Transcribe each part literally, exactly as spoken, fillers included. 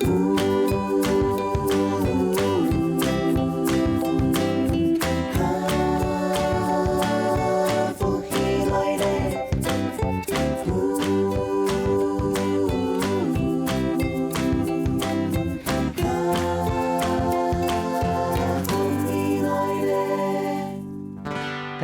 大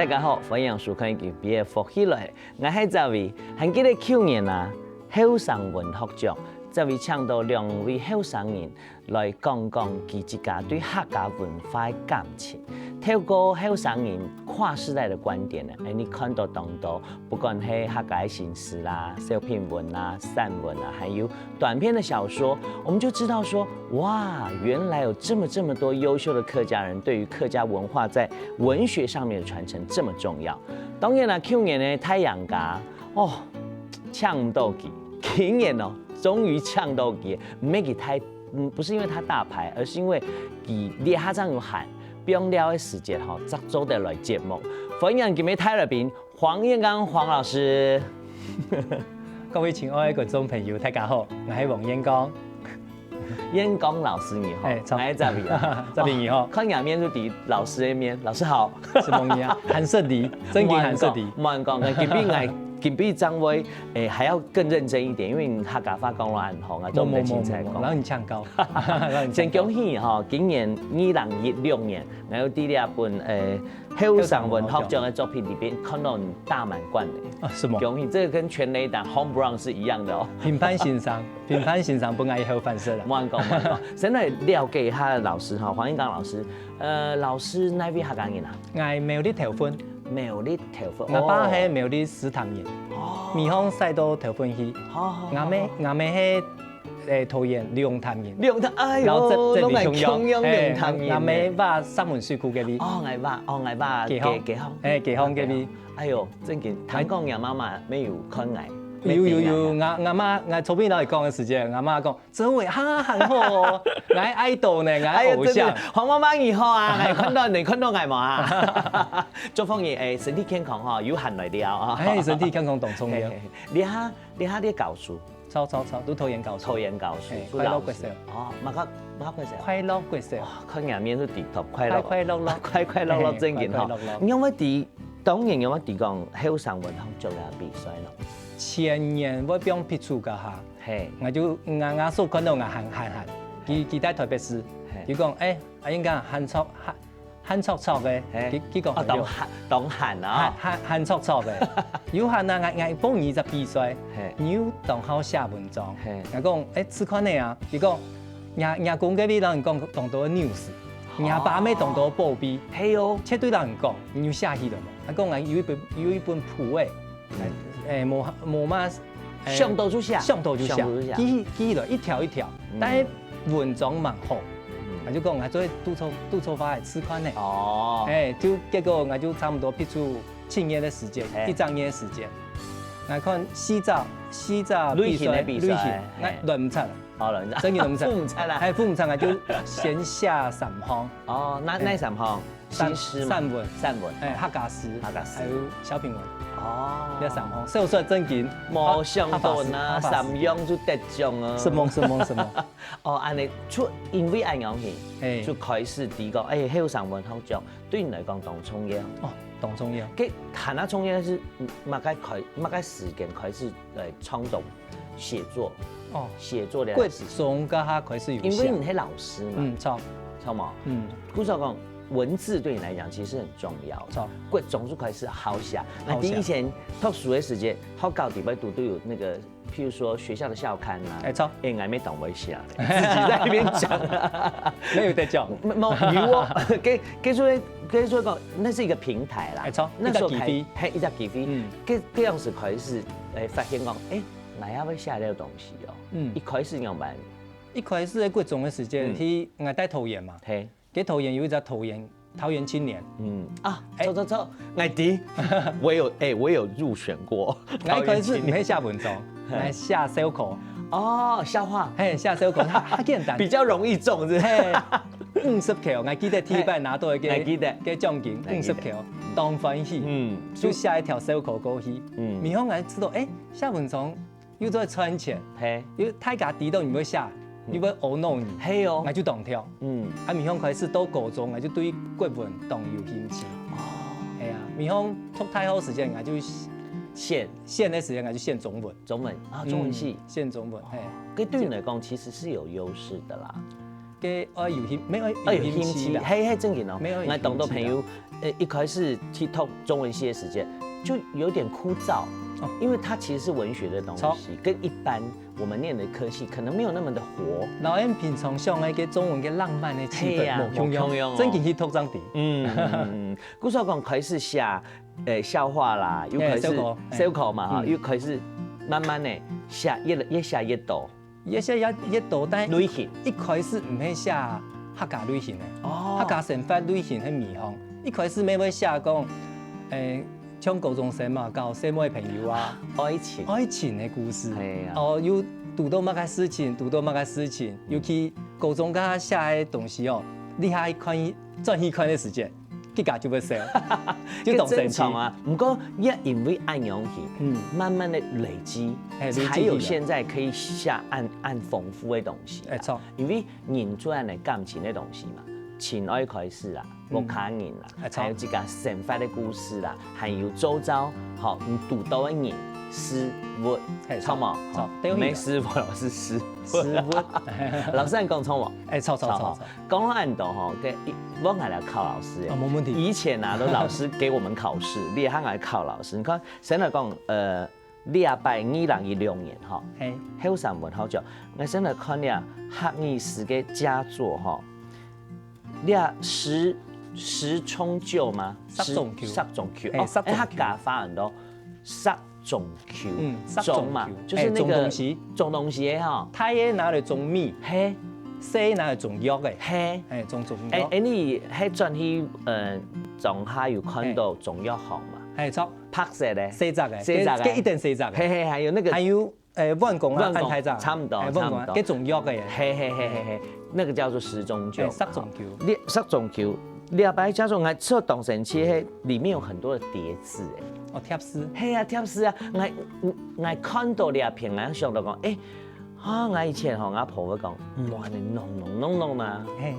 家好，歡迎收看今晡日个福氣來了，𠊎係哲維。還記得舊年啊，後生文學獎，哲維請到兩位後生人來講講佢自家對客家文化个感情。透過後生人跨世代个觀點呢，𠊎等看到當多，不管係客家个新詩啦、小品文啦、散文啊，還有短篇的小說，我們就知道說，哇，原來有這麼這麼多優秀的客家人對於客家文化在文學上面的傳承這麼重要。當然啦，舊年呢，大贏家，哦，請毋到佢，今年哦，終於請到佢，毋係佢大，嗯，不是因為他大牌，而是因為佢這下正有閒，放尞个時節吼，正做得來節目。歡迎今晡日大來賓，黃彥剛黃老師。各位親愛的觀眾朋友，大家好，𠊎係黃彥剛。彥剛老師你好，哎，早。𠊎係哲維啊。哲維你好。看若面就知老師个面，老師好。承蒙你啊，還識你，正經還識你。莫恁講，莫恁講，今晡日，今晡日正會，哎，還要更認真一點，因為你客家話講到恁好啊，做毋得凊彩講。摎你請教，摎你請教。先恭喜你吼，今年二零一六年，然後在這本，哎，後生文學獎个作品裡邊看到你大滿貫个。啊，是嗎？恭喜，這個跟全壘打home run是一樣的哦。評判先生，評判先生分𠊎以後反射了。莫恁講，莫恁講。先來了解一下老師哈，黃彥剛老師。呃，老師哪位客家人啊？𠊎苗栗頭份。苗栗頭份。𠊎爸係苗栗獅潭人，哦。米行徙到頭份去。好，好，好，阿姆，好。阿姆係，誒，桃園龍潭人。龍潭，哎喲，然後這，這位共樣，攏係共樣龍潭人呢。誒，阿姆爸石門水庫該位。哦，𠊎爸，哦，𠊎爸，街，街坊。街，街坊該位。哎喲，正經，聽講若媽媽乜有看𠊎。有，有，有，𠊎，𠊎媽，𠊎昨晡日摎佢講个時節，𠊎媽講， 真偉哈，很好哦，𠊎愛豆呢，𠊎愛偶像。哎呀，真的，黃媽媽你好啊，哎，看到你，看到𠊎無啊？祝福你，哎，身體健康哈，有閒來尞啊。哎，身體健康當重要。嘿，嘿，嘿，你哈，你哈，你教書？著，著，著，都桃園教書。桃園教書，嘿，做老師。快樂國小。哦，麼个，麼个國小？快樂國小。哦，看若面就知讀快樂。快快樂樂。快快樂樂，嘿，正經哈。快快樂樂。你有無知，當年有無知講後生文學獎个比賽咯？前年𠊎放別處該下， 嘿。𠊎就，𠊎，𠊎叔看到𠊎閒，閒，閒，佢，佢在台北市，嘿。佢講，哎，阿英哥，閒著，閒，閒著著个，嘿。佢，佢講哦，當閒，當閒啊。閒，閒，閒著著个。有閒啊，𠊎，𠊎報你一隻比賽，嘿。你又當好寫文章。嘿。𠊎講，哎，試看呢啊。佢講，若，若公該位摎你講當多news，若爸乜當多報備，嘿喲。絕對摎你講，你有寫起來無？𠊎講，𠊎有一本，有一本譜誒。 誒，無，無嘛，誒，想到就寫。想到就寫，想到就寫。記，記落一條一條，嗯。但係文章蠻好，嗯。𠊎就講，𠊎做督促，督促法个試看呢。哦。誒，就結果𠊎就差不多別處七月个時間，嘿。一隻月个時間，𠊎看四隻，四隻類型个比賽，類型，嘿。𠊎輪毋出來。哦，輪毋出來。真个輪毋出來。輪毋出來。誒，輪毋出來，𠊎就先寫三項。哦，哪，誒。哪三項？ 散，新詩嘛。散文。散文。誒，客家詩，客家詩。還有小品文。哦。這三項，小說正經，無想到呢，客，客家詩，客家詩。三樣就得獎啊。承蒙，承蒙，承蒙。哦，恁呢，就因為恁樣去，嘿。就開始知講，誒，後生文學獎對你來講當重要。哦，當重要。該，還較重要个係，嗯，麼个開，麼个時間開始來創作、寫作？哦，寫作這件事情。國中該下開始有寫。因為你係老師嘛。嗯，著。著無？嗯。故所講， 文字對你來講其實很重要的。著。國中就開始好寫。那，好寫。你以前讀書个時節，學校裡背都，都有那個，譬如說學校的校刊啊。誒，著。誒，𠊎乜當會寫，自己在那邊講。沒有在講。沒，沒有，有哦。該，該說，該說講，那是一個平台啦。誒，著。那時候開，一個機會。嘿，一個機會。嗯。該，該樣子開始，誒，發現講，誒，𠊎也會寫這個東西哦。嗯。一開始仰般？一開始在國中个時間，嗯。去，𠊎在桃園嘛。嘿。 該桃園有一隻桃園，桃園青年。嗯，啊，誒。著，著，著，𠊎知，我有，誒，我有入選過，𠊎一開始毋係寫文章，桃園青年。𠊎寫笑科。哦，笑話。嘿，寫笑科，較，較簡單。比較容易中，是不是？嘿，五十箍，𠊎記得第一擺拿到个，嘿，𠊎記得。个獎金，𠊎記得。五十箍，當歡喜。嗯。就寫一條笑科過去。嗯。然後𠊎知道，誒，寫文章 又做得賺錢，嘿。又大家知道你會寫，你會懊惱你，係哦。𠊎就當跳。嗯。啊，面向開始到高中，𠊎就對國文當有興趣。哦。係啊，面向讀大學時間，𠊎就選，選个時間，𠊎就選中文。中文啊，中文系。嗯，選中文，係。這對你來講其實是有優勢的啦。該愛有興，無愛，愛有興趣，有興趣啦。係，係，正經哦。無愛有興趣啦。𠊎當多朋友，呃，一開始去讀中文系个時間，就有點枯燥，哦。因為它其實是文學的東西，著。跟一般我們念的科系可能沒有那麼的活。摎𠊎平常想个該中文个浪漫个氣氛，係啊，無共樣，無共樣哦。正經去讀正知。嗯，嗯，嗯，嗯。故所講開始寫，呃，笑話啦，又開始嘿，笑科，嘿。笑科嘛，哈，嗯。又開始慢慢的寫，越來，越寫越多。越寫越，越多，但類型。一開始毋係寫客家類型个，哦。客家生活類型个面向。一開始乜會寫講，誒，像高中生嘛，交細妹朋友啊，愛情。愛情个故事。係啊。哦，又堵到麼个事情，堵到麼个事情，尤其高中該下寫个東西哦，你還看，轉去看个時間，自家就會笑，就當生趣。這正常啊，毋過也因為恁樣去，嗯。慢慢的累積，嘿，累積起來。才有現在可以寫恁，恁豐富个東西啊。哎，著。因為人做人个感情个東西嘛，情愛開始啊，嗯。屋下人啊，哎，著。還有自家生活个故事啦，還有周遭，吼，你堵到个人、事、物，嘿，著無？著，吼，對，對。無事物，係事物。事物。老師，你講著無？哎，著，著，著，著，吼。著。講到恁多吼，該，我還來考老師耶。啊，無問題。以前啊，都老師給我們考試，你還來考老師。你看，先來講，呃，這擺二零一六年吼，嘿。後生文學獎，𠊎先來看這客語詩个佳作吼，這石，石中舊嗎？石中舊。石，石中舊。嘿，哦，石中舊。哎，客家話很多，石中舊。嗯，石中舊。種嘛，就是那個，哎，種東西。種東西的哈。大个拿來種米，嘿。細拿來種藥个。嘿。哎，種中藥。哎，哎，你還轉去，呃，莊下有看到中藥行嘛？嘿，著。白色的。細隻个，細隻个。該，該一點細隻个。嘿，嘿，還有那個還有，誒，碗公啊，碗公，恁大隻。差不多，哎，碗公啊，差不多。該種藥个耶。嘿，嘿，嘿，嘿，嘿，那個叫做石中舊。哎，石中舊。你，石中舊，這擺佳作，𠊎做當生趣，嘿，裡面有很多的疊字，哎。哦，貼詩。嘿啊，貼詩啊，𠊎，𠊎看到這篇，𠊎想到講，哎，啊，𠊎以前吼，𠊎婆會講，嗯，哇，你弄弄弄弄啊。嘿。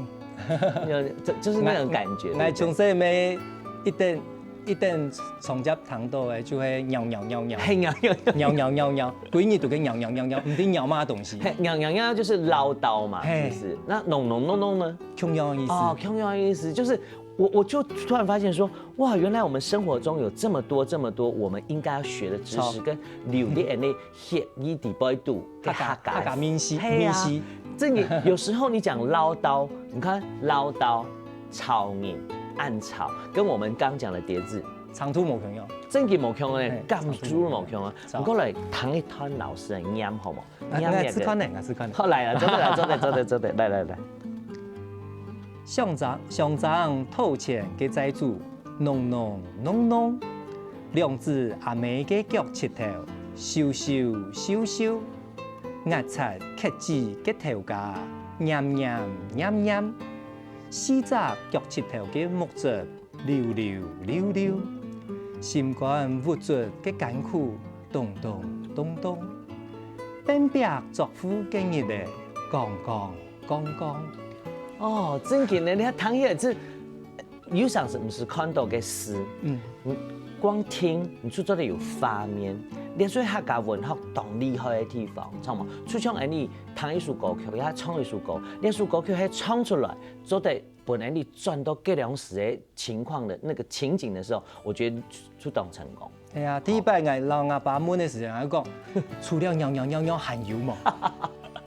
就，就，就是那種感覺，𠊎，對不對？𠊎從細乜一等，一等從接聽到个，就係尿尿尿尿。嘿，尿尿尿。尿尿尿尿，歸日都跟尿尿尿尿，毋知尿麼个東西。嘿，尿尿尿就是嘮叨嘛，嘿。是不是？那弄弄弄弄呢？共樣个意思。哦，共樣个意思，就是我，我就突然發現說，哇，原來我們生活中有這麼多這麼多我們應該要學的知識，著。跟留戀的 血液底背肚个客家，客家，客家名詞，嘿啊，名詞。真的，有時候你講嘮叨，你看嘮叨、吵人、暗吵，跟我們剛講的疊字，程度無共樣。真的無共樣嘞，嘿，感覺無共樣啊。著。毋過來聽一段老師个唸好無？啊，唸一下。𠊎試看呢，𠊎試看呢。好，來了，做得了，做得，做得，做得，來，來，來。想著，想著頭前个債主， 噥噥噥噥，兩隻阿姆个腳膝頭，咻咻咻咻，齧掣擛子个頭家，黏黏黏黏，四隻腳膝頭个目汁，溜溜溜溜，心肝鬱卒个艱苦，咚咚咚咚，變壁作父个日仔，光光光光。哦，真个呢，你看聽起來是 有常時毋係看到个詩，嗯。你光聽，你就做得有畫面。這就係客家文學當厲害个地方，知無？就像恁呢，聽一首歌曲，也唱一首歌，這首歌曲係唱出來，做得分恁呢轉到該當時个情況的那個情景的時候，我覺得就，就當成功。 哎呀，第一擺𠊎摎𠊎爸問个時節，𠊎講，除了尿尿尿尿還有無？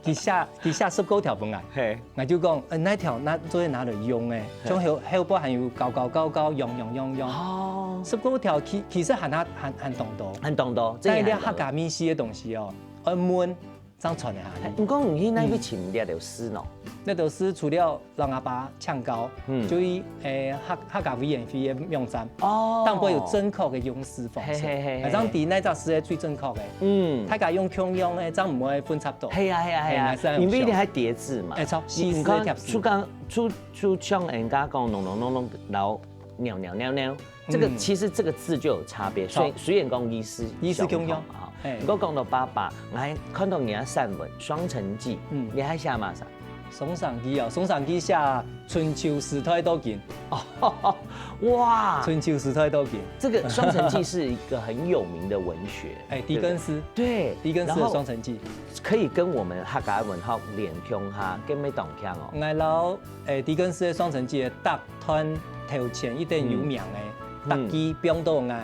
佢寫，佢寫十過條分𠊎。嘿。𠊎就講，呃，哪條，哪，做得拿來用个？嘿。像後，後背還有搞搞搞搞，用用用用。哦。十過條其，其實還，還，還當多。還當多，但係這客家名詞个東西哦，愛問 正傳得下去。毋過你去哪位尋這條詩呢？這條詩除了摎阿爸請教，嗯。就去，誒，客，客家委員會个網站，哦。當中有正確个用字方式。嘿，嘿，嘿，嘿。啊，正知哪隻詩係最正確个。嗯。大家用共樣个，正毋會分差到。係啊，係啊，係啊，嘿，因為你還疊字嘛。哎，著，你，你看，四字疊字。就講，就，就像人家講，噥噥噥噥，然後 尿尿尿尿，這個，嗯。其實這個字就有差別，所以，著。雖然講意思，意思共樣。相同嘛，哈。嘿。毋過講到爸爸，𠊎還看到你个散文《雙城記》，嗯。你還寫麼儕？《雙城記》哦，《雙城記》寫春秋時代到今。哦，哇！春秋時代到今。這個《雙城記》是一個很有名的文學，哎，狄更斯。對不對，对，狄更斯的《雙城記》。然後可以跟我們客家文學連通哈，跟你講哦。𠊎摎，哎，狄更斯的《雙城記》的搭 段頭前一定有名个，嗯。逐句放到𠊎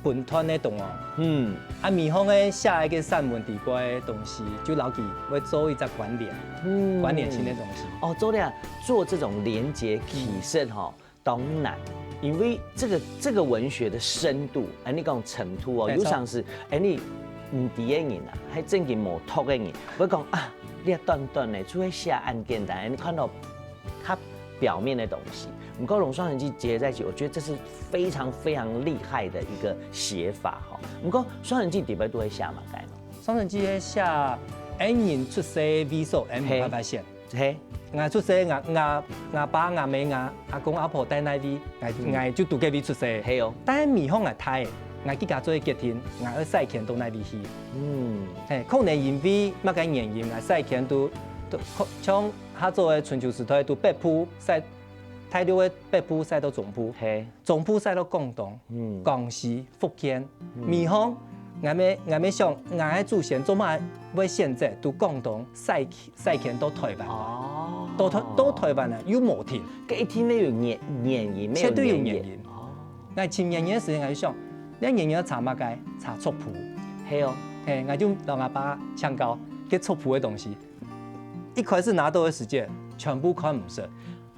本段个中央。嗯。啊，米芳个寫个散文底背个東西，就摎佢會做一隻關聯，嗯。關聯性个東西。哦，做了，做這種連結其實吼，當難，因為這個，這個文學的深度，哎，你講程度哦，沒錯。有常時，哎，你毋知个人啊，還正經無讀个人，會講啊，你短短的，就會寫恁簡單，你看到 較表面的東西。毋過摎《雙城記》結在一起，我覺得這是非常非常厲害的一個寫法吼。毋過《雙城記》底背都會寫麼个呢？《雙城記》係寫恩人出世个位所，恩人嘿。發發現。嘿。𠊎出世，𠊎，𠊎，𠊎爸、𠊎姆、𠊎阿公阿婆在哪位，𠊎，嗯。𠊎就在該位出世。嘿哦。但係米芳𠊎大，𠊎自家做決定，𠊎愛徙遷到哪位去。嗯。嘿，可能因為麼个原因，𠊎徙遷都，都，像 較早个春秋時代，對北部徙，大陸个北部徙到中部，嘿。中部徙到廣東、嗯。廣西、福建。嗯。米芳，𠊎乜，𠊎乜想，𠊎个祖先做麼个會選擇對廣東徙，徙遷到臺灣來？哦。到臺，到臺灣來，又無定。該一定會有原，原因，絕對有原因。哦。𠊎尋原因个時間，𠊎就想，這原因愛查麼个？查族譜。嘿哦。嘿，𠊎就摎𠊎爸請教，該族譜个東西。 一開始拿到个時節，全部看毋識，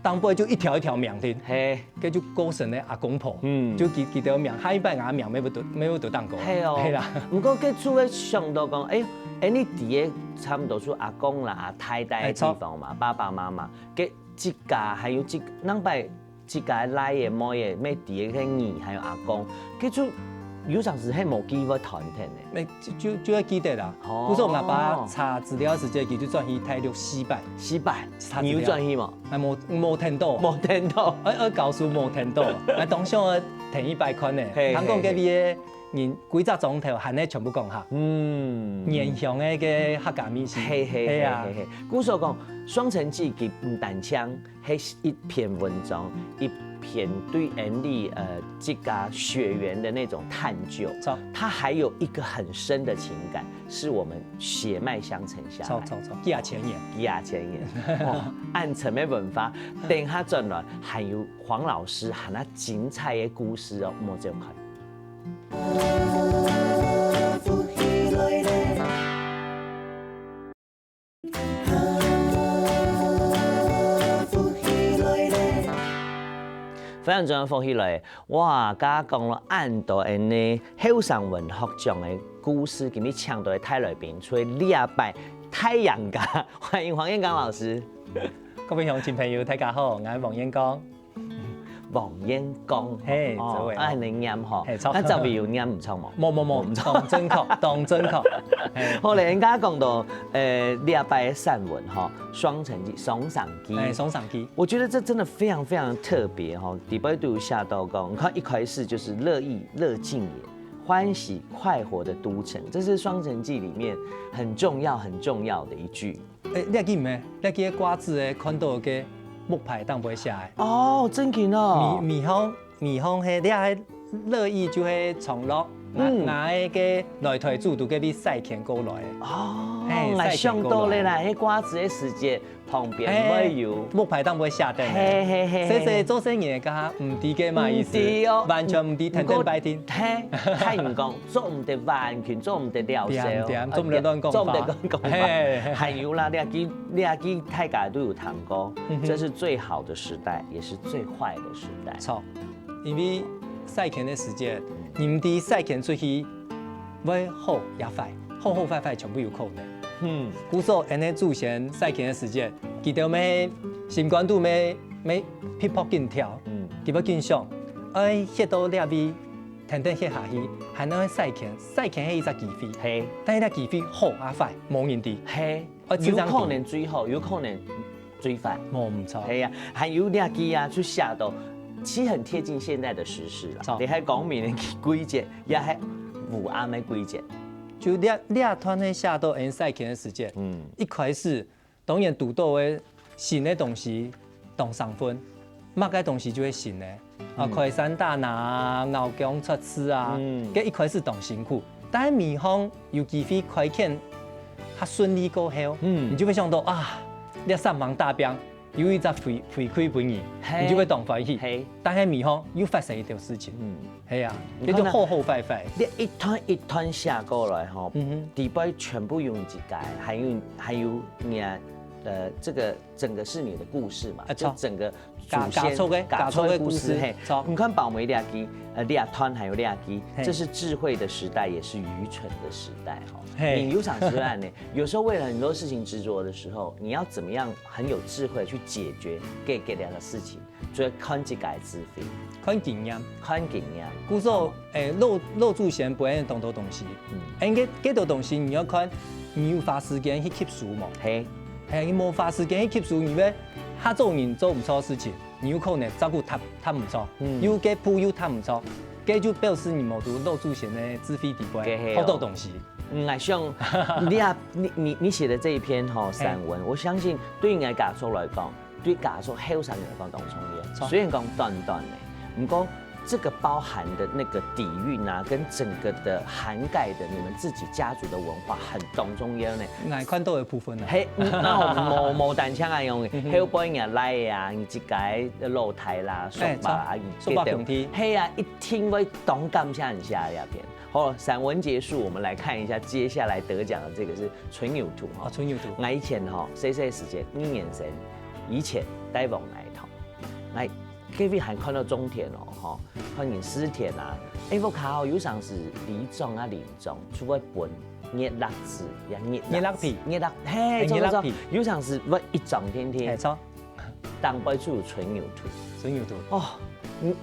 頂背就一條一條名定，嘿。該就過身个阿公婆，嗯。就佢，佢兜名，下一擺𠊎名乜會得，乜會得當高，嘿哦。係啦。毋過該就會想到講，哎，哎，你知个差毋多係阿公啦、太太个地方嘛，哎，著。爸爸媽媽，該自家還有自，兩擺 自家个倈仔、妹仔，乜知个係你還有阿公，該就有常時係無機會斷忒个。欸，就，就，就會記得啦。哦。故所𠊎爸查資料時節，佢就轉去大陸四擺。四擺？查資料。你有轉去無？欸，無，無聽到。無聽到。欸，欸，教授無聽到。欸，當想愛聽一擺看呢。嘿，聽講該位个人，幾隻庄頭還係全部講客。嗯。原鄉个，个客家味緒。嘿，嘿，係啊。嘿，嘿，嘿。故所講，《雙城記》佢毋單淨 係一篇文章，一篇對𫣆俚，呃，這家血緣的那種探究。著。它還有一個很深的情感，是我們血脈相承下來。著，著，著，幾若千年。幾若千年。哦，恁深个文化，等一下轉來，還有黃老師還有精彩个故事哦，莫走開。 歡迎轉來福氣來，哇，剛剛講了恁多恁呢後生文學獎个故事，今日請到个大來賓，就係這擺大贏家，歡迎黃彥剛老師。各位鄉親朋友，大家好，𠊎係黃彥剛。 黃彥剛，嘿，哦，這位哦。啊，恁呢唸吼，嘿，著。啊，這位有唸毋著無？無，無，無，毋著。當正確，當正確。嘿。好咧，人家講到，呃，這擺个散文吼，《雙城記》，《雙城記》。欸，《雙城記》。我覺得這真的非常非常特別吼，裡背都有寫到講，你看一開始就是樂意、樂境也，歡喜快活的都城，這是《雙城記》裡面很重要很重要的一句。 欸，這句毋係，這句个掛紙个看到个木牌頂背寫个。哦，真經哦。米，米芳，米芳係，這係樂意就係長樂，𠊎，嗯。𠊎个來臺祖都該位徙遷過來个。哦，嘿，來想到咧啦，徙遷過來。該掛紙个時節，旁邊會有。嘿，木牌頂背寫等个。嘿，嘿，嘿，嘿。所以，所以做生意个，毋知該麼意思，毋知哦。完全毋知，天天拜天。毋過，嘿，聽人講， 做毋得完全，做毋得了事哦。點點，做毋得亂講話。做毋得亂講話。嘿，嘿。還有啦，這句，這句大家都有聽過，嗯哼。這是最好的時代，也是最壞的時代。著，因為徙遷个時節，你毋知徙遷出去會好也壞，好好壞壞全部有可能。嗯。故所，𫣆个祖先徙遷个時節，佢兜乜心肝肚乜，乜迫迫緊跳，嗯。佢會緊想，愛歇到這位 天天歇下去，還愛徙遷，徙遷係一隻機會。嘿。但係這機會好抑壞，無人知。嘿。愛自家定。有可能最好，有可能最壞。無毋著。嘿啊，還有這句啊，就寫到，其實很貼近現在的時事啦。著。你還講明年个季節，也還烏暗个季節。就這這段係寫到𠊎細徛个時節，嗯，一開始當然堵到个新个東西當生份，麼个東西就會新个，啊，開山打林啊，咬薑剉刺啊，該一開始當辛苦，但係每項有機會開墾較順利過後，嗯，你就會想到啊，這煞猛打拚，有一隻回回饋分你，你就會當歡喜。係，但係尾後又發生一條事情，嗯，係啊，該就後後悔悔。你一段一段寫過來吼，嗯哼，底背全部有你自家，還有還有你啊，呃，這個整個是你的故事嘛，就整個祖先家族个故事，家族个故事，係，著。你看包尾這支，呃，這段還有這支，係，這是智慧的時代，也是愚蠢的時代哈。係，你有想是按呢，有時候為了很多事情執着的時候，你要怎麼樣很有智慧去解決各各樣的事情？主要看自家个智慧，看經驗，看經驗。故所，欸，老老祖先分𠊎當多東西，嗯，欸，該該多東西你要看，你有花時間去吸收無？係，係，你無花時間去吸收，你會下做人做毋著事情，你有可能照顧他他毋著，嗯，又該步又踏毋著，該就表示你無讀老祖先个智慧底背，該係哦，好多東西。嗯，𠊎想你啊，你你你寫的這一篇吼散文，我相信對你个家族來講，對家族後生人來講當重要。雖然講短短的，毋過這個包含的那個底蘊啊，跟整個的涵蓋的你們自己家族的文化很當重要呢。𠊎看到个部分啊。係，嗯，該無無單淨恁樣个，後背你倈仔啊，你自家个老弟啦、叔伯啊，叔伯兄弟，係啊，一定會當感謝你寫這篇。 好，散文結束，我們來看一下接下來得獎的這個是純友圖哈。啊，純友圖。𠊎以前哈，細細時節，一年生，以前在黃泥塘，𠊎該位還看到種田哦，哈，看人蒔田啊，欸，屋下哦，有常時里長啊、鄰長，就會分月曆紙，也月曆紙，月曆皮，月曆，係，著著著，有常時會一張天天，係，著。 當背就有純友圖。純友圖。哦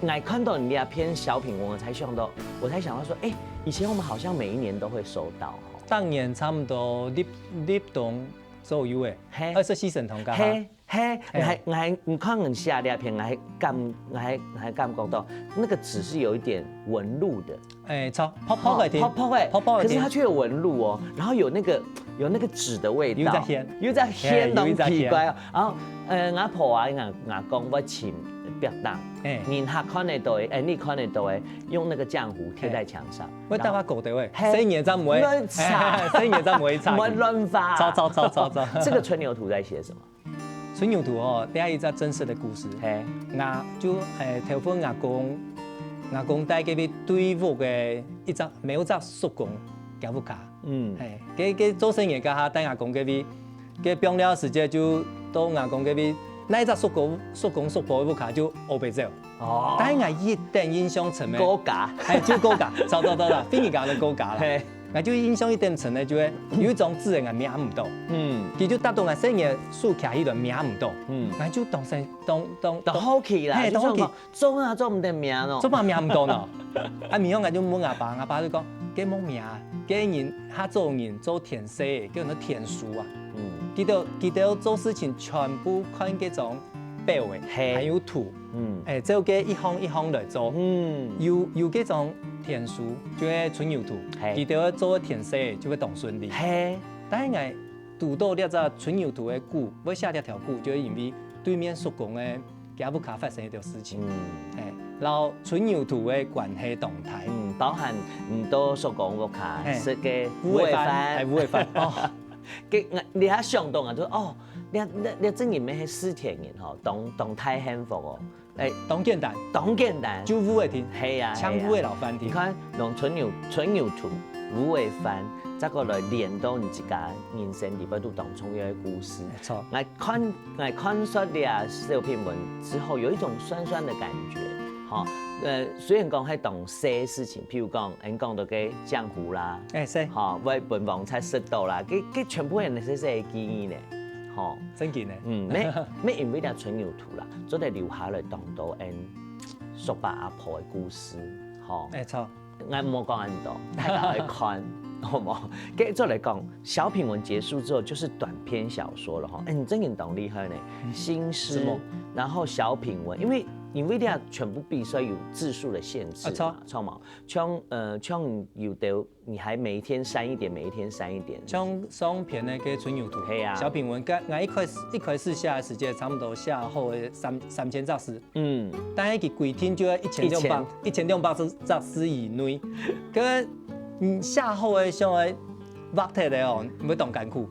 ，𠊎看到你這篇小品文，我才想到，我才想到說，欸，以前我們好像每一年都會收到吼。當年差不多立立冬左右欸，係，二十四神童該下，係係，𠊎還𠊎還你看你寫這篇，𠊎還感𠊎還𠊎還感覺到那個紙是有一點紋路的。 欸，著，薄薄个，薄薄个，薄薄个，可是它卻有紋路哦，然後有那個有那個紙的味道，有隻羶，有隻羶，有隻羶，奇怪哦。然後，呃，𠊎婆啊，𠊎阿公會請壁燈，欸，人客看得到欸，欸，你看得到欸，用那個漿糊貼在牆上，會打發狗的味，係，細人正毋會，亂擦，細人正毋會擦，毋會亂發。著著著著著，這個純友圖在寫什麼？ 純友圖哦，這係一隻真實个故事。係，𠊎就欸，頭份阿公，阿公在該位對屋个一隻某隻叔公厥屋下。嗯，係，該該做生意該下，在阿公該位，該放尞時節就到阿公該位，該隻叔公叔公叔婆屋下就烏白走。哦，但係𠊎一點印象深个，顧家，欸，就顧家，著著著著，分人家个顧家啦。係。 𠊎就印象一點深个，就係有一張紙仔𠊎摸毋到，嗯，佢就搭到𠊎細人手擎起來摸毋到，嗯，𠊎就當生當當當好奇啦，係，當好奇，做啊做毋得摸哦，做麼摸毋到呢？啊，尾後𠊎就問阿爸，阿爸就講，該無摸啊，該人較早人做田事，叫做田書啊，嗯，佢兜佢兜做事情全部看該張表仔，係，還有圖， 嗯，欸，照該一項一項來做，嗯，有有該種田書，就係純友圖，係，佢兜做田事就會當順利。係，但係𠊎堵到這隻純友圖个句，會寫這條句，就係因為對面叔公个厥屋下發生一條事情，嗯，欸，摎純友圖个關係當大。嗯，包含你到叔公屋下食个烏烏个飯，烏个飯，欸，烏个飯，哦，該𠊎這下想到啊，就哦，這這這正經乜係蒔田人吼，當當大幸福哦。 欸，當簡單，當簡單，就烏个田，係啊，像烏个摎飯田。你看，用純友純友圖、烏个飯，再過來連到你自家人生裡背都當重要个故事。著，𠊎看𠊎看煞這小品文之後，有一種酸酸的感覺，吼，呃，雖然講係當細个事情，譬如講，𠊎講到个漿糊啦，欸，係，吼，會分黃賊食到啦，該該全部係細細个記憶呢，吼，正經呢，嗯，乜乜因為這純友圖啦。 做得留下來當多𠊎叔伯阿婆个故事，吼。欸，著。𠊎無講恁多，大家愛看，好無？該做來講，小品文結束之後就是短篇小說了吼。欸，你正經當厲害呢，新詩，然後小品文，因為因為這全部必須要有字數的限制嘛，啊，著。著嘛？像，呃，像有的你還每一天刪一點，每一天刪一點。像上篇那個吹牛圖，嘿啊。小品文，該，𠊎一開始，一開始寫个時節，差不多寫好个三，三千隻字。嗯。但係佢規定就要一千兩百，一千。一千兩百隻字以內。該，嗯，寫好个像个畫忒个哦，會當艱苦。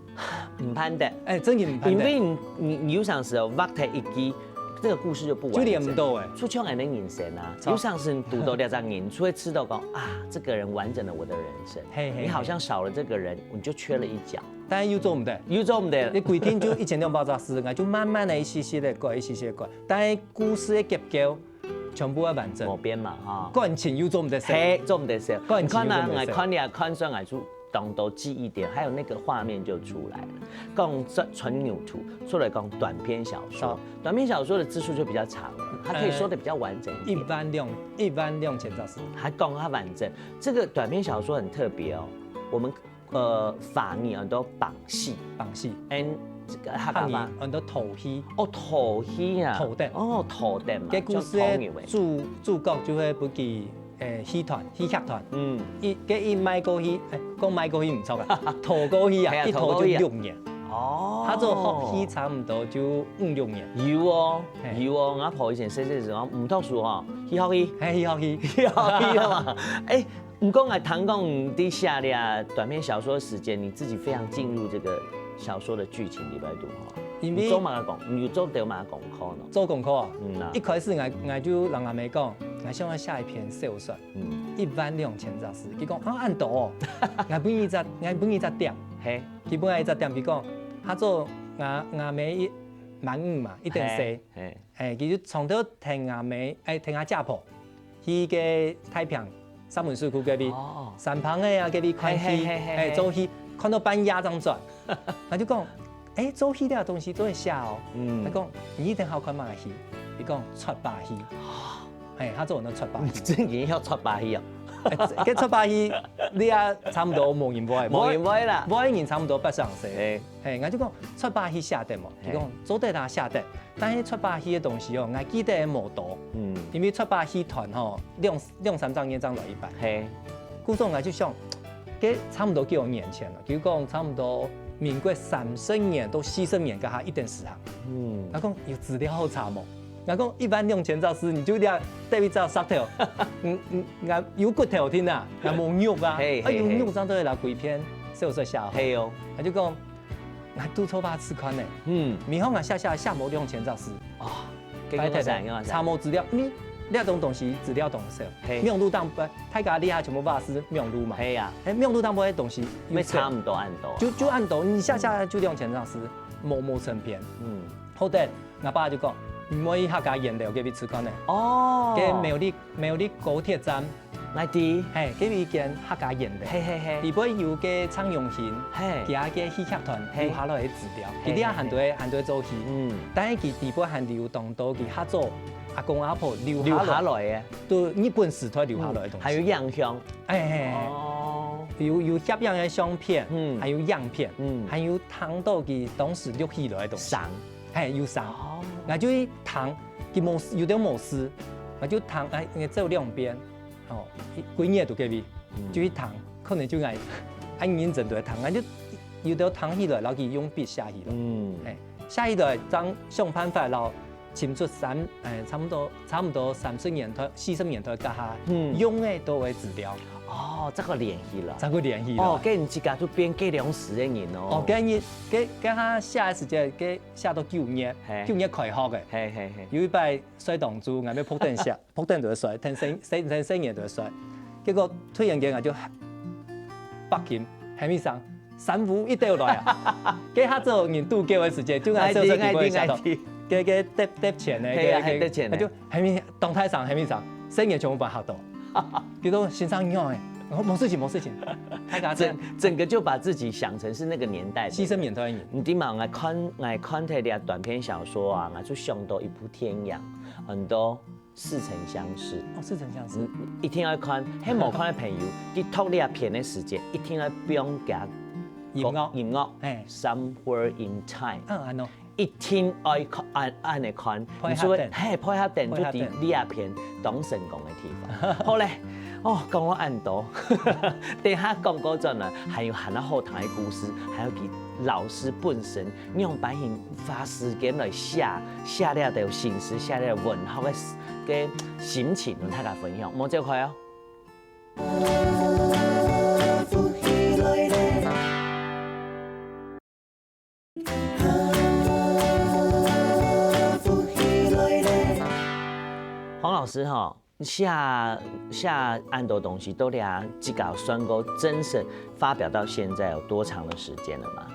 毋盼得。欸，真个毋盼得。因為你，你，你有常時哦，畫忒一句，這個故事就不完整。就連毋到欸。就像恁樣人生啊，著。有常時你堵到這隻人，就會知道講啊，這個人完整了我的人生。嘿，嘿，你好像少了這個人，你就缺了一角。但係又做毋得。又做毋得。你規定就一千兩百隻字，𠊎就慢慢个一息息个改，一息息个改。但係故事个結構全部要完整。無變嘛，哈。感情又做毋得少。嘿，做毋得少。感情又做毋得少。你看啊，𠊎看你啊，看上來就當多記憶點，還有那個畫面就出來了。講這純有圖，出來講短篇小說，好。短篇小說的字數就比較長了，它可以說得比較完整一點。呃，一萬兩，一萬兩千隻字。還講較完整，這個短篇小說很特別哦。我們，呃，華語很多榜戲，榜戲。嗯，這個客家話。客語很多套戲。哦，套戲啊。套等。哦，套等嘛，該故事个像套戲欸。主，主角就會分佢 欸，戲團、戲劇團。嗯。一，該一賣過去，欸，講賣過去毋著啊，套過去啊，嘿啊，一套就六年。套過去啊。哦。佢做學戲差毋多就五六年。有哦，嘿。有哦，𠊎婆以前細細時候，毋讀書哦，去學戲。嘿，去學戲。去學戲了嘛。欸，毋過𠊎聽講你在寫這短篇小說的時間，你自己非常進入這個小說的劇情裡邊肚吼。因為你做麼个功，你有做到麼个功課呢？做功課啊？嗯啊。一開始𠊎，𠊎就同阿姆講，𠊎想要寫一篇小說。 嗯。一萬兩千隻字。佢講：「啊，恁多哦。」𠊎分你一隻，𠊎分你一隻點。嘿。佢分𠊎一隻點，佢講，佢做𠊎，𠊎姆一滿五嘛，一等生。嘿，嘿。嘿，佢就從頭跈𠊎姆，欸，跈𠊎姐婆，去該太平石門水庫該位，哦。三芳个啊，該位看戲，嘿，嘿，嘿，嘿，嘿，嘿。做戲，看到半夜正轉。𠊎就講，「欸，做戲這東西做得寫哦。」嗯。佢講：「你一定好看麼个戲？」佢講：「撮把戲。」 嘿，佢做恁樣撮把戲。正經曉撮把戲啊？欸，該撮把戲，你也差毋多無人會，無人會啦。會人差毋多八十歲。嘿。嘿，𠊎就講，撮把戲寫得無？嘿。佢講，做得啊，寫得。但係撮把戲个東西哦，𠊎記得無多。嗯。因為撮把戲團吼，兩，兩三隻月正來一擺。嘿。故所𠊎就想，該差毋多幾多年前了，就講差毋多民國三十年到四十年，該下一定時行。嗯。𠊎講，有資料好查無？ 𠊎講一萬兩千隻字，你就這得一隻石頭，嗯，嗯，𠊎有骨頭定啊，𠊎無肉啊，嘿，啊，有肉正對啦，歸篇小說寫好。嘿哦。佢就講，𠊎都做白痴看呢。嗯。明後𠊎寫寫寫無兩千隻字。哦，結果拜託呢，查無資料，你這種東西資料當少。嘿。網路當，大家這下全部話是網路嘛。嘿啊。嘿，網路當中个東西有少。也差毋多恁多。就，就恁多，你寫寫就兩千隻字，無，無成篇。嗯。好得， 吾爸就講，你愛去客家園樓該位試看呢。哦。該苗栗，苗栗高鐵站。𠊎知。嘿，該位一間客家園樓。嘿，嘿，嘿。裡背有該鄭容興，嘿。佢个戲劇團，嘿。留下來个資料。嘿，佢這下還在，嘿，嘿。還在做戲。嗯。但係佢裡背還留當多佢較早阿公阿婆留下來，留下來个。對日本時代留下來个東西。嗯，還有影像。嘿，嘿，嘿。哦。有，有攝影个相片，嗯。還有影片，嗯。還有聽到佢當時錄起來个東西。聲。 嘿，有聲。哦。𠊎就去聽，佢無，有兜無字，𠊎就聽，哎，𠊎走兩遍，哦，幾日都該位，嗯。就去聽，可能就𠊎，哎，認真都會聽，𠊎就有兜聽起來，然後佢用筆寫起來。嗯。嘿，寫起來，正想辦法，然後尋出三，哎，差毋多，差毋多三十年代、四十年代該下，嗯。用个都會資料。哦，這個聯繫了。這個聯繫了。哦，跟你自家就變計量時个人哦。哦，跟你，跟，跟佢寫个時間，跟 寫到九月，嘿。九月開學个。嘿，嘿，嘿。有一擺睡當晝，𠊎乜仆等寫，仆等就睡，等細，等細人就睡。結果突然間𠊎就發緊，喊一聲，「三五一，兜來啊！」該下做人拄夠个時間，就𠊎小小弟妹寫到，𠊎知，𠊎知，𠊎知。該，該，貼，貼錢个，嘿啊，該，該，還貼錢个。𠊎就喊一，當大聲喊一聲，細人全部把嚇到。 佢講：「先生，你好欸。」我說：「無事情，無事情。」大家這樣。整，整個就把自己想成是那個年代的人。四十年代个人。你知嘛，𠊎看，𠊎看忒這短篇小說啊，𠊎就想到一部電影，很多似曾相識。哦，似曾相識。嗯，一定要看，還無看个朋友，去讀這篇个時節，一定要放佢音樂，音樂，嘿，Somewhere in Time，嗯，安到，一定愛看，恁恁樣看，配合等，你就會，嘿，配合等就知這片當成功个地方。好咧，哦，講到恁多，等下講過轉來，還有還有好聽个故事，還有佢老師本身，用白銀花時間來寫寫這條新詩，寫這條文學个个心情，同大家分享，莫走開哦。 黃老師哈，寫寫恁多東西，都這自家算過，正式發表到現在有多長的時間了嗎？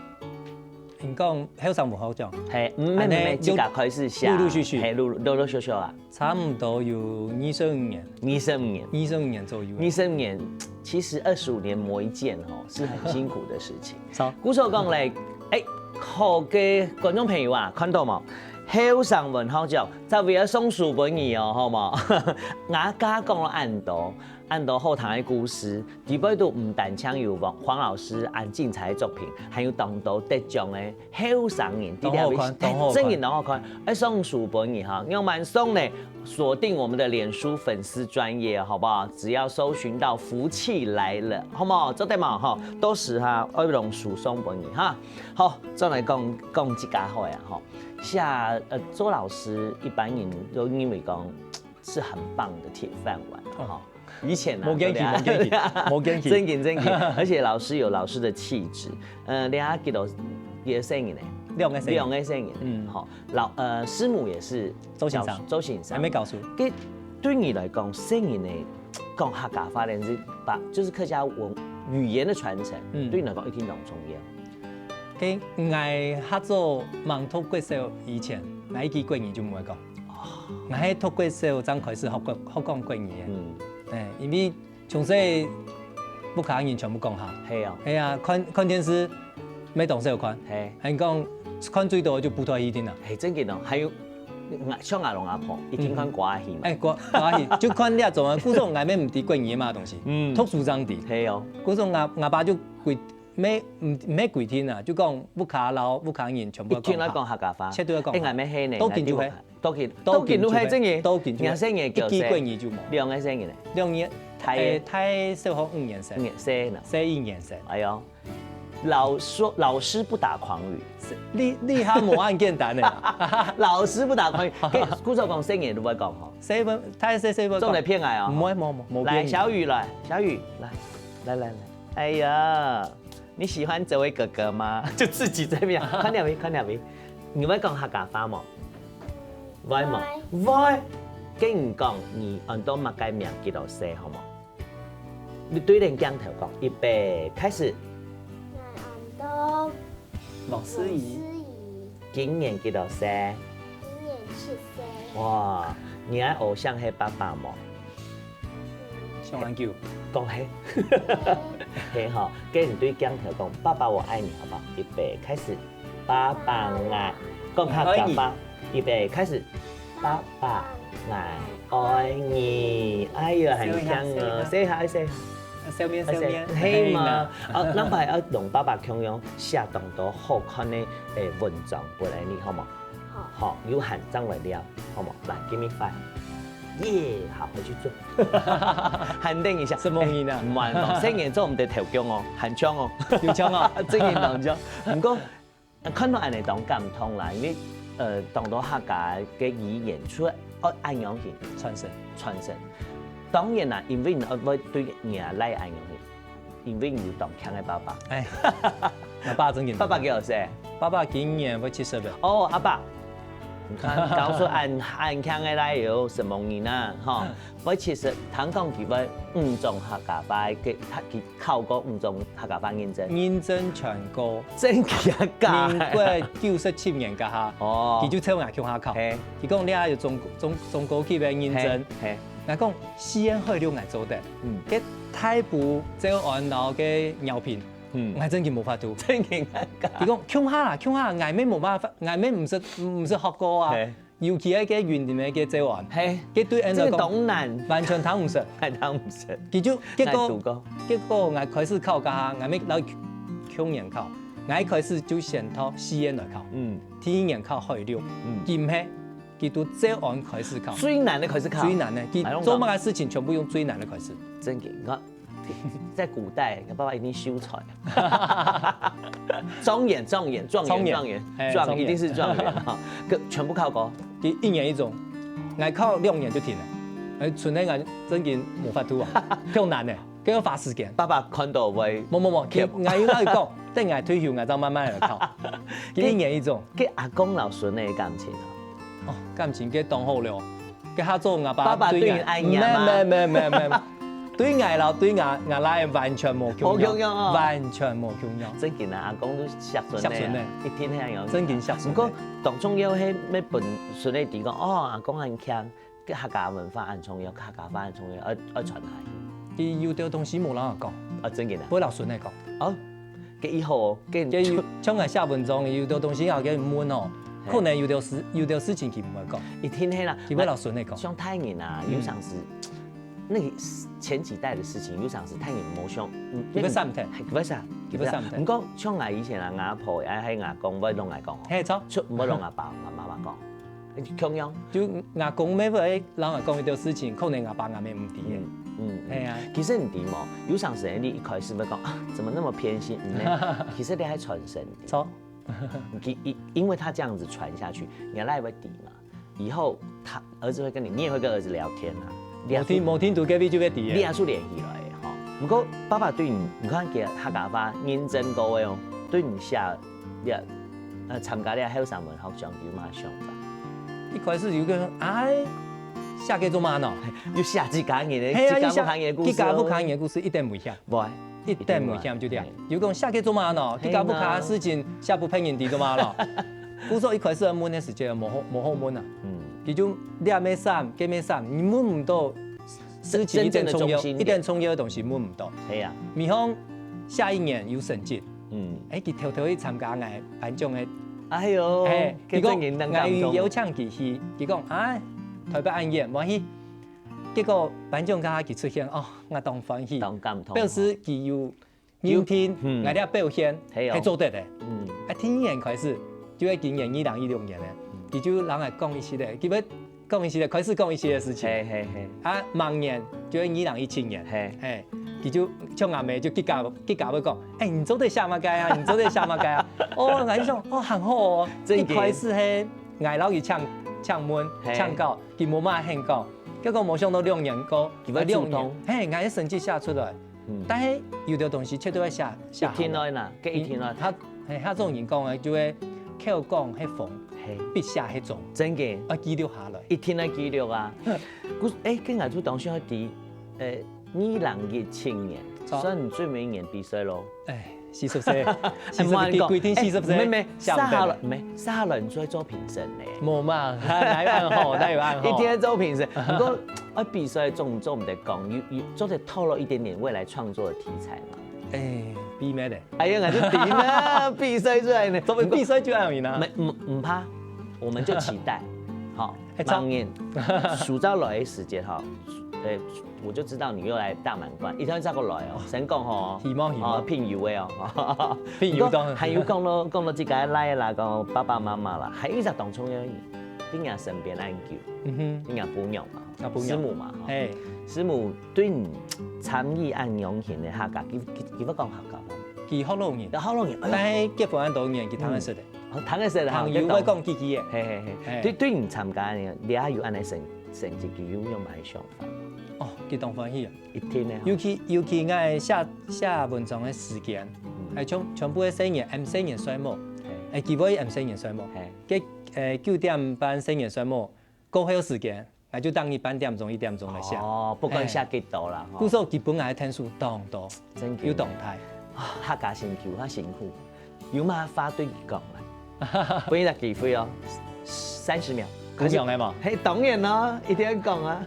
你講後生文學獎，嘿，毋係毋係，自家開始寫，陸陸續續，嘿，陸陸陸續續啊。 差不多有二十五年，二十五年，二十五年左右。二十五年，其實二十五年磨一劍哦，是很辛苦的事情。好，故所講咧，哎，好个觀眾朋友啊，看到無？後生文學獎，這位送書分你哦，好無？𠊎剛剛講了恁多，恁多好聽个故事，裡背都毋單淨有黃黃老師恁精彩个作品，還有當多得獎个 後生人，當好看，當好看。真个當好看。愛送書分你哈，仰般送呢？鎖定我們的臉書粉絲專頁，好不好？只要搜尋到福氣來了，好不好？做得嘛哈，到時哈，愛用書送分你哈。好，再來講講這家伙呀哈，像呃周老師，一般人都認為講是很棒的鐵飯碗哈。 以前啊，無驚奇，對不對？無驚奇，無驚奇。正經正經，而且老師有老師的氣質。呃，你還記得幾多歲人呢？兩個歲。兩個歲人，嗯，好，老呃師母也是周先生，周先生，還沒教書。對，對你來講，細人仔講客家話呢，係把就是客家文語言的傳承，嗯，對你來講一定當重要。 該𠊎較早吂讀國小以前，𠊎一句國語就毋會講。𠊎係讀國小正開始學國學講國語个。嗯，哎，因為從細屋下人全部講客。係哦。係啊，看看電視，乜當少看。係，還講看最多就布袋戲定啦。係，正經哦，還有像阿龍阿婆，一定看歌仔戲嘛。哎，歌歌仔戲就看這種啊，故所𠊎乜毋知國語嘛東西，嗯，讀書正知。係哦，故所𠊎𠊎爸就規 乜毋乜規定啊，就講屋下摎屋下人全部一定愛講客家話，絕對愛講。哎，𠊎乜係呢，都緊就係，都緊都緊都係正經，都緊就係，兩歲人一句國語就無。兩個歲人呢？兩年，大哎，大小學五年生，五年生呢？小一年生。哎喲，老師老師不打誑語，你你還無恁簡單呢。老師不打誑語，故所講細人都會講吼，細分，大細細分，做得騙𠊎哦。無無無無騙你。來，小雨來，小雨來，來來來，哎呀。 你喜歡這位哥哥嗎？就自己在那邊看兩位，看兩位。你會講客家話無？會無？會。會。跟你講，你安到麼个名幾多歲，好無？你對等鏡頭講，預備，開始。𠊎安到莫思怡。莫思怡。今年幾多歲？今年七歲。哇，你个偶像係爸爸無？ 想恁久。講係。係吼，跟你對鏡頭講，爸爸我愛你，好不好？預備，開始。爸爸𠊎，講客家話。預備，開始。爸爸𠊎愛你。哎喲，很像哦，笑一下，笑一下。笑面，笑面。係嘛？啊，另外愛同爸爸共樣寫當多好看个，誒，文章過來你，好無？ 好，有閒正來尞，好無？來，give me five。耶，好，回去做。喊等一下。什麼人啊？哎，毋好，細人做毋得偷工哦，還像哦。有像哦。正經當像。毋過，看到恁樣當感動啦，因為，呃，當多客家个語言，除了愛恁樣去傳承。傳承。當然啦，因為你愛對你个倈仔恁樣去。 因為你有當強个爸爸。哎，𠊎爸正經。爸爸幾多歲？爸爸今年會七十了。哦，阿爸，你看，教出恁恁強个倈仔有什麼人啊？吼，會七十，聽講佢會五種客家話，佢佢考過五種客家話認證。認證全過。真假假？民國九十七年該下，哦，佢就湊𠊎共下考。嘿，佢講你還有中中中高級个認證。嘿，嘿，𠊎講四縣海陸𠊎做得。嗯，該 大埔、詔安摎該饒平，嗯，𠊎正經無法度。正經尷尬。佢講共下啦，共下，𠊎乜無辦法，𠊎乜毋識毋識學過啊。嘿，尤其係該雲林个該詔安，嘿，該對𠊎來講，這個當難，完全聽毋識，還聽毋識。佢就結果，𠊎讀過，結果𠊎開始考該下，𠊎乜摎佢共樣考。𠊎一開始就先讀四縣來考，嗯，第一年考海陸，嗯，佢毋係，佢對詔安開始考，最難个開始考，最難个，佢做麼个事情全部用最難个開始。真个，你看，在古代，你爸爸一定秀才。狀元，狀元，狀元，狀元，狀元，嘿，狀元，狀元。一定是狀元哈，个全部考過。佢一年一中，𠊎考兩年就停了，哎，賸个𠊎正經無法度啊，夠難呢，夠花時間。爸爸看到會，無無無，佢𠊎有摎佢講，等𠊎退休，𠊎正慢慢來考。佢一年一中。个阿公摎孫个感情啊？哦，感情个當好了，个下做𠊎爸爸對𠊎，爸爸對你愛你啊嗎？沒沒沒沒沒，對𠊎摎對𠊎𠊎倈仔完全無共樣，無共樣哦。完全無共樣。正經啊，阿公都惜孫个啊，惜孫个，一定係恁樣。正經惜孫个。毋過當重要係愛分孫个知講，哦，阿公恁強，个客家文化恁重要，客家話恁重要，愛愛傳下去。佢有兜東西無摎𠊎講，啊，正經啊，會摎孫个講。哦，个以後哦，个个有像𠊎寫文章，有兜東西𠊎个問哦，嘿，可能有兜事有兜事情佢毋會講，一定係啦，佢會摎孫个講。像大人啊，嗯，有常時。 那个前幾代的事情，有常時大人無想，嗯，佢會閃忒，佢會閃，佢會閃忒。毋過像𠊎以前啊，𠊎阿婆也係𠊎公會摎𠊎講哦，嘿，著，就毋會摎𠊎爸、𠊎媽媽講，共樣。就𠊎公乜會摎𠊎講一兜事情，可能𠊎爸𠊎姆毋知个。嗯嗯，係啊。其實你知無？有常時你一開始會講啊，怎麼那麼偏心？嗯，其實你還傳承。著。因因為他這樣子傳下去，你還來會知嘛。 以後他兒子會跟你，你也會跟兒子聊天啊。無聽無聽到該位就會知个。你也是聯繫來的吼。毋過爸爸對你，你看佢客家話認真過个哦，對你寫這呃參加這後生文學獎有麼个想法？一開始有个哎，寫个做麼个喏？又寫自家人的，係啊，自家屋下人的故事哦。自家屋下人的故事一點危險。無啊，一點危險就對啊。有講寫个做麼个喏？自家屋下事情寫分別人知做麼个咯？ 故所一開始問个時節無好無好問啊，嗯，佢就這乜閃，該乜閃，你問毋到事情一點重要，一點重要个東西問毋到。係啊，比方下一年有成績，嗯，哎，佢偷偷去參加𠊎頒獎个，哎喲，哎，佢講𠊎有邀請佢去，佢講啊，台北恁遠，無去。結果頒獎該下佢出現，哦，𠊎當歡喜，當感動，表示佢有 認定，𠊎這表現係做得个。啊，第二年開始，就係今年二零一六年个，佢就摎𠊎講一息仔，佢會講一息仔，開始講一息仔事情。係係係。啊，明年就係二零一七年，係，佢就像阿姆就自家自家會講，哎，你做得寫麼个啊？你做得寫麼个啊？哦，𠊎就想，哦，還好哦。一開始係𠊎摎佢請請問請教，佢無麼个肯講，結果無想到兩年過，佢會主動，係，𠊎个成績寫出來。 但係有兜東西絕對愛寫寫下來。一定愛啦，該一定愛。他，嘿，他這種人講个，就係口講係風，係，筆寫係蹤，真个，愛記錄下來。一定愛記錄啊！故，哎，該𠊎就當想愛知，呃，二零一七年，算你最尾一年比賽咯。哎，四十歲，四十歲，規定四十歲，沒沒，寫下來，沒，寫下來你就愛做評審咧。無嘛，哪有恁好，哪有恁好？一定愛做評審，毋過 啊，比賽做毋做毋得講，有有做得透露一點點未來創作的題材嗎？哎，秘密的。哎呀，𠊎就知啦，比賽出來呢。做乜比賽就恁樣呢？沒，毋毋怕，我們就期待，好，哎，明年暑假來的時間哈，哎，我就知道你又來大滿貫，一定要再過來哦，先講吼，希望希望，哦，朋友的哦，朋友當然，還有講到講到自家个倈仔啦，講爸爸媽媽啦，還有一隻當重要个，你若身邊恁久，嗯哼，你若餔娘嘛。 啊，餔娘。師母嘛，吼。嘿。師母對你參與恁樣型个客家，佢佢佢會講客家話嗎？佢學老人。學老人，哎喲。但係結婚恁多年，佢聽得識个。哦，聽得識个，朋友會講幾句个。嘿嘿嘿，嘿。對對你參加呢，你也有恁樣成成績，佢有有麼个想法？哦，佢當歡喜啊！一定个。尤其尤其𠊎寫寫文章个時間，嗯。哎，全全部个細人，恁細人睡目，嘿。哎，佢會恁細人睡目。嘿。該呃九點半細人睡目， 過後時間，𠊎就等佢半點鐘、一點鐘來寫。哦，不管寫幾多啦，吼。故所佢分𠊎个天數當多，真个。又當大。啊，客家心臼，較辛苦。有麼个話對佢講啊？分你一個機會哦，三十秒。餔娘个嘛？嘿，當然咯，一定要講啊。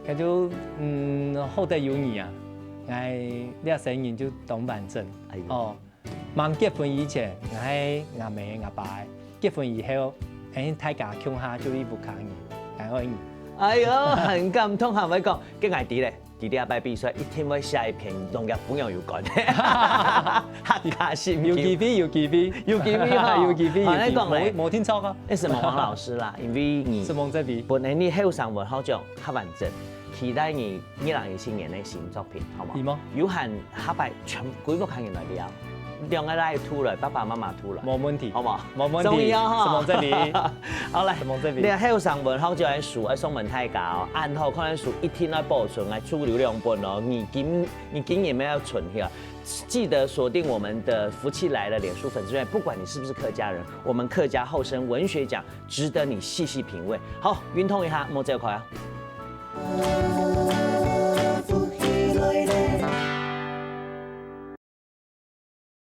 該就嗯，好得有你啊！𠊎這生人就當完整。哎喲。哦， 吂結婚以前，𠊎係吾姆吾爸个；結婚以後，𠊎大家共下就一屋下人，𠊎愛你。哎喲，很感動，還會講，該𠊎知咧，你這擺比賽一定會寫一篇同佢本人有關个客家心情。有機會，有機會，有機會哈，有機會，好，有機會。來講咧，無無定著啊。那什麼王老師啦，因為你承蒙這位。本來你後生文學獎較完整，期待你二零一七年个新作品，好無？有嗎？有閒下擺全規模看你來聊，兩個來討論，爸爸媽媽討論，無問題，好無？無問題。中意啊哈承蒙這位，好來，承蒙這位。你後生文學獎个書愛送分大家哦，恁好看个書一定愛保存，愛儲留兩本哦。你今你今年要存起來，記得鎖定我們的福氣來了臉書粉絲專頁，不管你是不是客家人，我們客家後生文學獎值得你細細品味。好，運動一下，莫走開啊！